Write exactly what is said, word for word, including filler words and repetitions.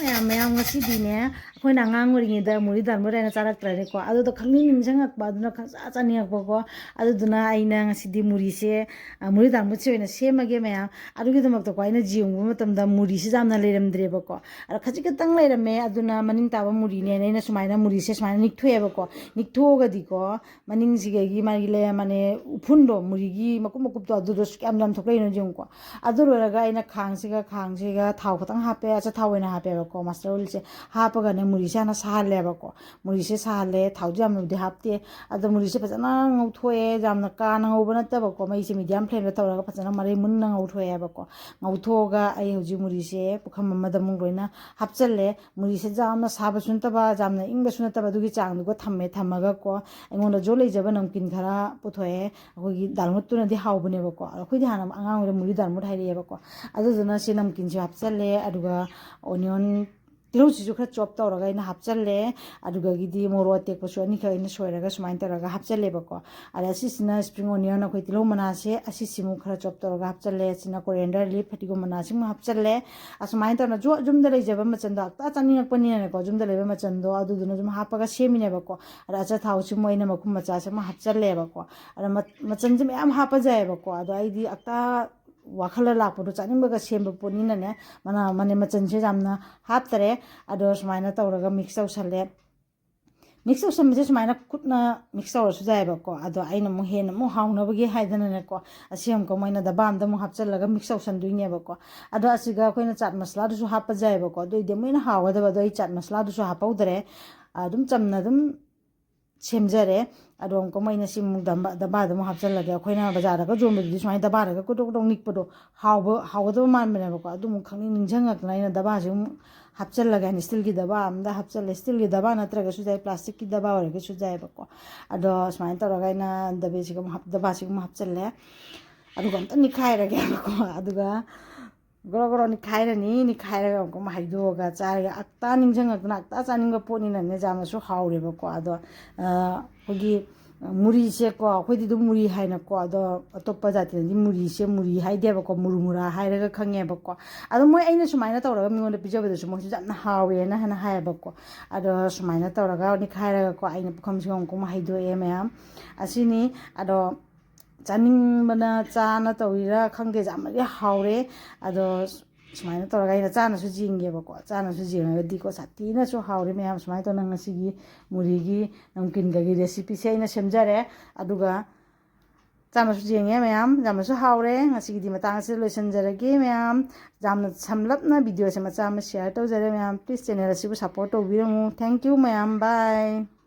ꯃꯌꯥꯝ, ꯃꯌꯥꯝ, ꯉꯁꯤꯗꯤꯅꯦ, ꯑꯩꯈꯣꯏꯅ ꯑꯉꯥꯡ ꯑꯣꯏꯔꯤꯉꯩꯗ ꯃꯨꯔꯤ ꯗꯥꯜꯃꯨꯠ ꯍꯥꯏꯅ ꯆꯥꯔꯛꯇ꯭ꯔꯅꯤꯀꯣ꯫ ꯑꯗꯨꯗꯣ ꯈꯪꯅꯤꯡ ꯅꯤꯡꯁꯤꯡꯉꯛꯄ, ꯑꯗꯨꯅ ꯈꯪꯆꯥ ꯆꯥꯅꯤꯡꯉꯛꯄꯀꯣ꯫ ꯑꯗꯨꯗꯨꯅ ꯑꯩꯅ ꯉꯁꯤꯗꯤ ꯃꯨꯔꯤꯁꯦ, ꯑ, ꯃꯨꯔꯤ ꯗꯥꯜꯃꯨꯠꯁꯦ ꯑꯣꯏꯅ ꯁꯦꯝꯃꯒꯦ ꯃꯌꯥꯝ꯫ ꯑꯗꯨꯒꯤꯗꯃꯛꯇꯀꯣ, ꯑꯩꯅ ꯌꯦꯡꯕ ꯃꯇꯝꯗ ꯃꯨꯔꯤꯁꯦ ꯌꯥꯝꯅ ꯂꯩꯔꯝꯗ꯭ꯔꯦꯕꯀꯣ꯫ ꯑꯗꯣ ꯈꯖꯤꯛ ꯈꯛꯇꯪ ꯂꯩꯔꯝꯃꯦ꯫ ꯑꯗꯨꯅ ꯃꯅꯤꯡ ꯇꯥꯕ ꯃꯨꯔꯤꯅꯦꯅ ꯑꯩꯅ ꯁꯨꯃꯥꯏꯅ ꯃꯨꯔꯤꯁꯦ ꯁꯨꯃꯥꯏꯅ ꯅꯤꯛꯊꯣꯛꯑꯦꯕꯀꯣ꯫ ꯅꯤꯛꯊꯣꯛꯑꯒꯗꯤꯀꯣ, ꯃꯅꯤꯡꯁꯤꯒꯒꯤ ꯃꯥꯒꯤ ꯂꯩ-, ꯃꯥꯅꯦ, ꯎꯐꯨꯟꯗꯣ, ꯃꯨꯔꯤꯒꯤ ꯃꯀꯨꯞ ꯃꯀꯨꯞꯇꯣ, ꯑꯗꯨꯗꯣ ꯁꯨꯛꯌꯥꯝ ꯌꯥꯝ ꯊꯣꯛꯂꯛꯏꯅꯣ ꯌꯦꯡꯉꯨꯀꯣ꯫ ꯑꯗꯨ ꯂꯣꯏꯔꯒ ꯑꯩꯅ ꯈꯥꯡꯁꯤꯒ, ꯈꯥꯡꯁꯤꯒ ꯊꯥꯎ ꯈꯤꯇꯪ ꯍꯥꯞꯄꯦ, ꯑꯆꯥꯊꯥꯎ ꯑꯣꯏꯅ ꯍꯥꯞꯄꯦꯕꯀꯣ, mustard oilꯁꯦ꯫ ꯍꯥꯞꯄꯒꯅꯦ, ꯃꯨꯔꯤꯁꯦ ꯍꯥꯟꯅ ꯁꯥꯍꯜꯂꯦꯕꯀꯣ꯫ ꯃꯨꯔꯤꯁꯦ ꯁꯥꯍꯜꯂꯦ, ꯊꯥꯎꯗꯤ ꯌꯥꯝꯅꯕꯨꯗꯤ ꯍꯥꯞꯇꯦ꯫ ꯑꯗꯣ ꯃꯨꯔꯤꯁꯦ ꯐꯖꯅ ꯉꯧꯊꯣꯛꯑꯦ, ꯌꯥꯝꯅ ꯀꯥꯅ ꯉꯧꯕ ꯅꯠꯇꯕꯀꯣ, ꯃꯩꯁꯦ medium flameꯗ ꯇꯧꯔꯒ ꯐꯖꯅ ꯃꯔꯩ ꯃꯨꯟꯅ ꯉꯧꯊꯣꯛꯑꯦꯕꯀꯣ꯫ ꯉꯧꯊꯣꯛꯑꯒ ꯑꯩ ꯍꯧꯖꯤꯛ ꯃꯨꯔꯤꯁꯦ ꯄꯨꯈꯝ ꯑꯃꯗ ꯑꯃꯨꯛ ꯂꯣꯏꯅ ꯍꯥꯞꯆꯜꯂꯦ꯫ ꯃꯨꯔꯤꯁꯦ ꯌꯥꯝꯅ ꯁꯥꯕꯁꯨ ꯅꯠꯇꯕ, ꯌꯥꯝꯅ ꯏꯪꯕꯁꯨ ꯅꯠꯇꯕ, ꯑꯗꯨꯒꯤ ꯆꯥꯡꯗꯨꯒ ꯊꯝꯃꯦ꯫ ꯊꯝꯃꯒꯀꯣ, ꯑꯩꯉꯣꯟꯗ ꯖꯣ ꯂꯩꯖꯕ ꯅꯝꯀꯤꯟ ꯈꯔ ꯄꯨꯊꯣꯛꯑꯦ꯫ ꯑꯩꯈꯣꯏꯒꯤ ꯗꯥꯜꯃꯨꯠꯇꯨꯅꯗꯤ ꯍꯥꯎꯕꯅꯦꯕꯀꯣ꯫ ꯑꯗꯣ ꯑꯩꯈꯣꯏꯗꯤ ꯍꯥꯟꯅ ꯑꯉꯥꯡ ꯑꯣꯏꯔꯤꯉꯩꯗ ꯃꯨꯔꯤ ꯗꯥꯜꯃꯨꯠ ꯍꯥꯏꯔꯛꯑꯦꯕꯀꯣ꯫ ꯑꯗꯨꯗꯨꯅ ꯁꯤ ꯅꯝꯀꯤꯟꯁꯦ ꯍꯥꯞꯆꯜꯂꯦ, ꯑꯗꯨꯒ onion, ꯇꯤꯜꯍꯧꯁꯤꯁꯨ ꯈꯔ chop ꯇꯧꯔꯒ ꯑꯩꯅ ꯍꯥꯞꯆꯜꯂꯦ꯫ ꯑꯗꯨꯗꯒꯤꯗꯤ ꯃꯣꯔꯣꯛ ꯑꯇꯦꯛꯄꯁꯨ ꯑꯅꯤꯈꯛ ꯑꯩꯅ ꯁꯣꯏꯔꯒ ꯁꯨꯃꯥꯏꯅ ꯇꯧꯔꯒ ꯍꯥꯞꯆꯜꯂꯦꯕꯀꯣ꯫ ꯑꯗ ꯁꯤꯁꯤꯅ spring onion, ꯑꯩꯈꯣꯏ ꯇꯤꯜꯍꯧ ꯃꯅꯥꯁꯦ, ꯑꯁꯤꯁꯤꯃꯨꯛ ꯈꯔ chop ꯇꯧꯔꯒ ꯍꯥꯞꯆꯜꯂꯦ꯫ ꯁꯤꯅ coriander leaf, ꯐꯗꯤꯒꯣꯝ ꯃꯅꯥꯁꯤꯃꯨꯛ ꯍꯥꯞꯆꯜꯂꯦ꯫ ꯑꯁꯨꯃꯥꯏꯅ ꯇꯧꯅ ꯖꯣ-, ꯌꯨꯝꯗ ꯂꯩꯖꯕ ꯃꯆꯜꯗꯣ ꯑꯛꯇ ꯆꯥꯅꯤꯡꯉꯛꯄꯅꯤꯅꯅꯦꯀꯣ, ꯌꯨꯝꯗ ꯂꯩꯕ ꯃꯆꯜꯗꯣ ꯑꯗꯨꯗꯨꯅ ꯑꯗꯨꯝ ꯍꯥꯞꯄꯒ ꯁꯦꯝꯃꯤꯅꯦꯕꯀꯣ꯫ ꯑꯗ ꯑꯆꯥꯊꯥꯎꯁꯤꯃꯨꯛ ꯑꯩꯅ ꯃꯈꯨꯝ ꯃꯆꯥꯁꯦ ꯑꯃ ꯍꯥꯞꯆꯜꯂꯦꯕꯀꯣ꯫ ꯑꯗ ꯃ-, ꯃꯆꯜꯁꯦ ꯃꯌꯥꯝ ꯍꯥꯞꯄ ꯌꯥꯏꯑꯕꯀꯣ꯫ ꯑꯗꯣ ꯑꯩꯗꯤ ꯑꯛꯇ ꯋꯥꯈꯜꯗ ꯂꯥꯛꯄꯗꯣ ꯆꯥꯅꯤꯡꯕꯒ ꯁꯦꯝꯕ ꯄꯣꯠꯅꯤꯅꯅꯦ, ꯃꯅꯥ, ꯃꯅꯦ, ꯃꯆꯜꯁꯦ ꯌꯥꯝꯅ ꯍꯥꯞꯇꯔꯦ꯫ ꯑꯗꯣ ꯁꯨꯃꯥꯏꯅ ꯇꯧꯔꯒ mix ꯇꯧꯁꯜꯂꯦ꯫ Mix ꯇꯧꯁꯟꯕꯁꯦ ꯁꯨꯃꯥꯏꯅ ꯈꯨꯠꯅ mix ꯇꯧꯔꯁꯨ ꯌꯥꯏꯑꯕꯀꯣ꯫ ꯑꯗꯣ ꯑꯩꯅ ꯑꯃꯨꯛ ꯍꯦꯟꯅ ꯑꯃꯨꯛ ꯍꯥꯎꯅꯕꯒꯤ ꯍꯥꯏꯗꯅꯅꯦꯀꯣ, ꯑꯁꯤ ꯑꯃꯨꯛꯀ ꯃꯣꯏꯅ ꯗꯕꯥ ꯑꯝꯗ ꯑꯃꯨꯛ ꯍꯥꯞꯆꯜꯂꯒ mix ꯇꯧꯁꯟꯗꯣꯏꯅꯦꯕꯀꯣ꯫ ꯑꯗꯣ ꯑꯁꯤꯒ ꯑꯩꯈꯣꯏꯅ ꯆꯥꯠ ꯃꯁꯂꯥꯗꯨꯁꯨ ꯍꯥꯞꯄ ꯌꯥꯏꯑꯕꯀꯣ꯫ ꯑꯗꯨ ꯑꯣꯏꯗꯤ ꯑꯃꯨꯛ ꯍꯦꯟꯅ ꯍꯥꯎꯒꯗꯕ꯫ ꯑꯗꯣ ꯑꯩ ꯆꯥꯠ ꯃꯁꯂꯥꯗꯨꯁꯨ ꯍꯥꯞꯍꯧꯗꯔꯦ꯫ ꯑꯗꯨꯝ ꯆꯝꯅ ꯑꯗꯨꯝ ꯁꯦꯝꯖꯔꯦ꯫ ꯑꯗꯣ ꯑꯃꯨꯛꯀ ꯃꯣꯏꯅ ꯁꯤ ꯑꯃꯨꯛ ꯗꯝꯕ-, ꯗꯕꯥꯗ ꯑꯃꯨꯛ ꯍꯥꯞꯆꯜꯂꯒꯦ꯫ ꯑꯩꯈꯣꯏꯅ ꯕꯖꯥꯔꯗꯒ ꯌꯣꯟꯕꯗꯨꯗꯤ ꯁꯨꯃꯥꯏꯅ ꯗꯕꯥꯗꯒ ꯀꯣꯗꯣꯛ ꯀꯣꯗꯣꯛ ꯅꯤꯛꯄꯗꯣ ꯍꯥꯎꯕ, ꯍꯥꯎꯒꯗꯕ ꯃꯥꯟꯕꯅꯦꯕꯀꯣ꯫ ꯑꯗꯨ ꯑꯃꯨꯛ ꯈꯪꯅꯤꯡ ꯅꯤꯡꯁꯤꯡꯉꯛꯇꯅ ꯑꯩꯅ ꯗꯕꯥꯁꯦ ꯑꯃꯨꯛ ꯍꯥꯞꯆꯜꯂꯒꯦ ꯍꯥꯏꯅ steelꯒꯤ ꯗꯕꯥ ꯑꯝꯗ ꯍꯥꯞꯆꯜꯂꯦ꯫ Steelꯒꯤ ꯗꯕꯥ ꯅꯠꯇ꯭ꯔꯒꯁꯨ ꯌꯥꯏ, plasticꯀꯤ ꯗꯕꯥ ꯑꯣꯏꯔꯒꯁꯨ ꯌꯥꯏꯑꯕꯀꯣ꯫ ꯑꯗꯣ ꯁꯨꯃꯥꯏꯅ ꯇꯧꯔꯒ ꯑꯩꯅ ꯗꯕꯦꯁꯤꯒ ꯑꯃꯨꯛ ꯍꯥꯞ-, ꯗꯕꯥꯁꯤꯒ ꯑꯃꯨꯛ ꯍꯥꯞꯆꯜꯂꯦ꯫ ꯑꯗꯨꯒ ꯑꯝꯇ ꯅꯤꯛꯈꯥꯏꯔꯒꯦꯕꯀꯣ꯫ ꯑꯗꯨꯒ ꯒ꯭ꯔꯣ ꯒ꯭ꯔꯣ ꯅꯤꯛꯈꯥꯏꯔꯅꯤ꯫ ꯅꯤꯛꯈꯥꯏꯔꯒ ꯑꯃꯨꯛꯀ ꯑꯃꯨꯛ ꯍꯩꯗꯣꯛꯑꯒ ꯆꯥꯔꯒ ꯑꯛꯇ ꯅꯤꯡꯁꯤꯡꯉꯛꯇꯅ ꯑꯛꯇ ꯆꯥꯅꯤꯡꯕ ꯄꯣꯠꯅꯤꯅꯅꯦ, ꯌꯥꯝꯅꯁꯨ ꯍꯥꯎꯔꯦꯕꯀꯣ꯫ ꯑꯗꯣ, ꯑ, ꯑꯩꯈꯣꯏꯒꯤ ꯃꯨꯔꯤꯁꯦꯀꯣ, ꯑꯩꯈꯣꯏꯗꯤ ꯑꯗꯨꯝ ꯃꯨꯔꯤ ꯍꯥꯏꯅꯀꯣ, ꯑꯗꯣ ꯑꯇꯣꯞꯄ ꯖꯥꯇꯤꯅꯗꯤ ꯃꯨꯔꯤꯁꯦ ꯃꯨꯔꯤ ꯍꯥꯏꯗꯦꯕꯀꯣ, ꯃꯨꯔꯨ ꯃꯨꯔꯥ ꯍꯥꯏꯔꯒ ꯈꯪꯉꯦꯕꯀꯣ꯫ ꯑꯗꯣ ꯃꯣꯏ ꯑꯩꯅ ꯁꯨꯃꯥꯏꯅ ꯇꯧꯔꯒ ꯃꯤꯉꯣꯟꯗ ꯄꯤꯖꯕꯗꯁꯨ ꯃꯣꯏꯁꯨ ꯌꯥꯝꯅ ꯍꯥꯎꯋꯦꯅ ꯍꯥꯏꯅ ꯍꯥꯏꯌꯦꯕꯀꯣ꯫ ꯑꯗꯣ ꯁꯨꯃꯥꯏꯅ ꯇꯧꯔꯒ ꯅꯤꯈꯥꯏꯔꯒꯀꯣ, ꯑꯩꯅ ꯄꯨꯈꯝꯁꯤꯒ ꯑꯃꯨꯛ ꯀꯨꯝ ꯍꯩꯗꯣꯛꯑꯦ ꯃꯌꯥꯝ꯫ ꯑꯁꯤꯅꯤ꯫ ꯑꯗꯣ ꯆꯥꯅꯤꯡꯕꯅ ꯆꯥꯅ ꯇꯧꯔꯤꯔꯥ ꯈꯪꯗꯦ, ꯌꯥꯝꯅꯗꯤ ꯍꯥꯎꯔꯦ꯫ ꯑꯗꯣ ꯁꯨꯃꯥꯏꯅ ꯇꯧꯔꯒ ꯑꯩꯅ ꯆꯥꯅꯁꯨ ꯌꯦꯡꯒꯦꯕꯀꯣ꯫ ꯆꯥꯅꯁꯨ ꯌꯦꯡꯉꯒꯗꯤꯀꯣ, ꯁꯥꯊꯤꯅꯁꯨ ꯍꯥꯎꯔꯦ ꯃꯌꯥꯝ꯫ ꯁꯨꯃꯥꯏꯅ ꯇꯧꯅ ꯉꯁꯤꯒꯤ ꯃꯨꯔꯤꯒꯤ ꯅꯝꯀꯤꯟꯒꯒꯤ recipeꯁꯦ ꯑꯩꯅ ꯁꯦꯝꯖꯔꯦ꯫ ꯑꯗꯨꯒ ꯆꯥꯅꯁꯨ ꯌꯦꯡꯉꯦ ꯃꯌꯥꯝ, ꯌꯥꯝꯅꯁꯨ ꯍꯥꯎꯔꯦ꯫ ꯉꯁꯤꯒꯤꯗꯤ ꯃꯇꯥꯡ ꯑꯁꯤꯗ ꯂꯣꯏꯁꯤꯟꯖꯔꯒꯦ ꯃꯌꯥꯝ꯫ ꯌꯥꯝꯅ ꯁꯝꯂꯞꯅ videoꯁꯦ ꯃꯆꯥ ꯑꯃ share ꯇꯧꯖꯔꯦ ꯃꯌꯥꯝ꯫ Please channel ꯑꯁꯤꯕꯨ support ꯇꯧꯕꯤꯔꯝꯃꯨ꯫ Thank you ꯃꯌꯥꯝ, bye꯫